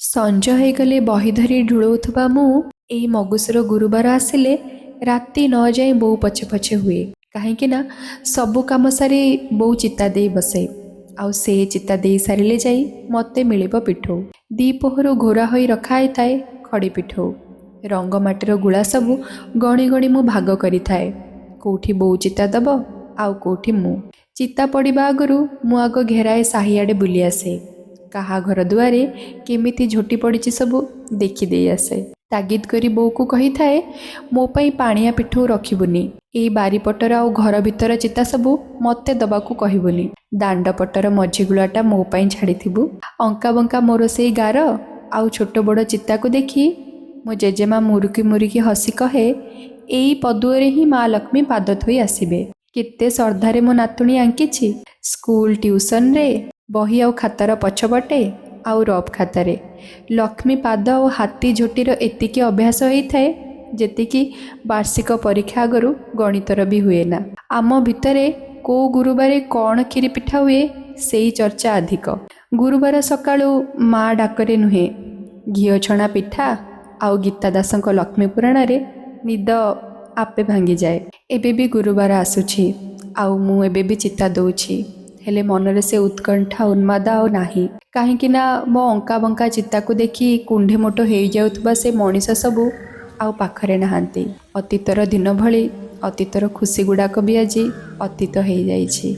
ସଞ୍ଜ ହେଇଗଲେ ବହି ଧରି ଢୁଳଉଥିବା ମୁଁ ଏଇ ମଗୁଶୁର ଗୁରୁବାର ଆସିଲେ ରାତି ନ ଯାଏଁ ବୋଉ ପଛେ ପଛେ ହୁଏ। କାହିଁକି ନା ସବୁ କାମ ସାରି ବୋଉ ଚିତା ଦେଇ ବସେ, ଆଉ ସେ ଚିତା ଦେଇ ସାରିଲେ ଯାଇ ମୋତେ ମିଳିବ ପିଠଉ। ଦ୍ୱିପହରୁ ଘୋରା ହୋଇ ରଖା ହେଇଥାଏ ଖଡ଼ି ପିଠଉ। ରଙ୍ଗ ମାଟିର ଗୁଳା ସବୁ ଗଣି ଗଣି ମୁଁ ଭାଗ କରିଥାଏ। କେଉଁଠି ବୋଉ ଚିତା ଦେବ ଆଉ କେଉଁଠି ମୁଁ। ଚିତା ପଡ଼ିବା ଆଗରୁ ମୁଁ ଆଗ ଘେରାଏ ସାହିଆଡ଼େ ବୁଲି ଆସେ। କାହା ଘର ଦୁଆରେ କେମିତି ଝୋଟି ପଡ଼ିଛି ସବୁ ଦେଖିଦେଇ ଆସେ। ତାଗିଦ କରି ବୋଉକୁ କହିଥାଏ, ମୋ ପାଇଁ ପାଣିଆ ପିଠଉ ରଖିବୁନି। ଏଇ ବାରିପଟର ଆଉ ଘର ଭିତର ଚିତା ସବୁ ମୋତେ ଦବାକୁ କହିବୁନି। ଦାଣ୍ଡ ପଟର ମଝି ଗୁଳାଟା ମୋ ପାଇଁ ଛାଡ଼ିଥିବୁ। ଅଙ୍କା ବଙ୍କା ମୋର ସେଇ ଗାର ଆଉ ଛୋଟ ବଡ଼ ଚିତାକୁ ଦେଖି ମୋ ଜେଜେମା ମୁରୁକି ମୁରୁକି ହସି କହେ, ଏଇ ପଦୁଅରେ ହିଁ ମା ଲକ୍ଷ୍ମୀ ପାଦ ଥୋଇ ଆସିବେ। କେତେ ଶ୍ରଦ୍ଧାରେ ମୋ ନାତୁଣୀ ଆଙ୍କିଛି। ସ୍କୁଲ ଟ୍ୟୁସନରେ ବହି ଆଉ ଖାତାର ପଛପଟେ ଆଉ ରଫ୍ ଖାତାରେ ଲକ୍ଷ୍ମୀ ପାଦ ଆଉ ହାତୀ ଝୋଟିର ଏତିକି ଅଭ୍ୟାସ ହେଇଥାଏ, ଯେତିକି ବାର୍ଷିକ ପରୀକ୍ଷା ଆଗରୁ ଗଣିତର ବି ହୁଏ ନା। ଆମ ଭିତରେ କୋଉ ଗୁରୁବାରେ କ'ଣ କ୍ଷୀରି ପିଠା ହୁଏ, ସେଇ ଚର୍ଚ୍ଚା ଅଧିକ। ଗୁରୁବାର ସକାଳୁ ମା ଡାକରେ ନୁହେଁ, ଘିଅ ଛଣା ପିଠା ଆଉ ଗୀତା ଦାସଙ୍କ ଲକ୍ଷ୍ମୀ ପୁରାଣରେ ନିଦ ଆପେ ଭାଙ୍ଗିଯାଏ। ଏବେ ବି ଗୁରୁବାର ଆସୁଛି ଆଉ ମୁଁ ଏବେ ବି ଚିତା ଦଉଛି, ହେଲେ ମନରେ ସେ ଉତ୍କଣ୍ଠା ଉନ୍ମାଦ ଆଉ ନାହିଁ। କାହିଁକି ନା ମୋ ଅଙ୍କା ବଙ୍କା ଚିତାକୁ ଦେଖି କୁଣ୍ଢେ ମୋଟ ହେଇଯାଉଥିବା ସେ ମଣିଷ ସବୁ ଆଉ ପାଖରେ ନାହାନ୍ତି। ଅତୀତର ଦିନ ଭଳି ଅତୀତର ଖୁସି ଗୁଡ଼ାକ ବି ଆଜି ଅତୀତ ହେଇଯାଇଛି।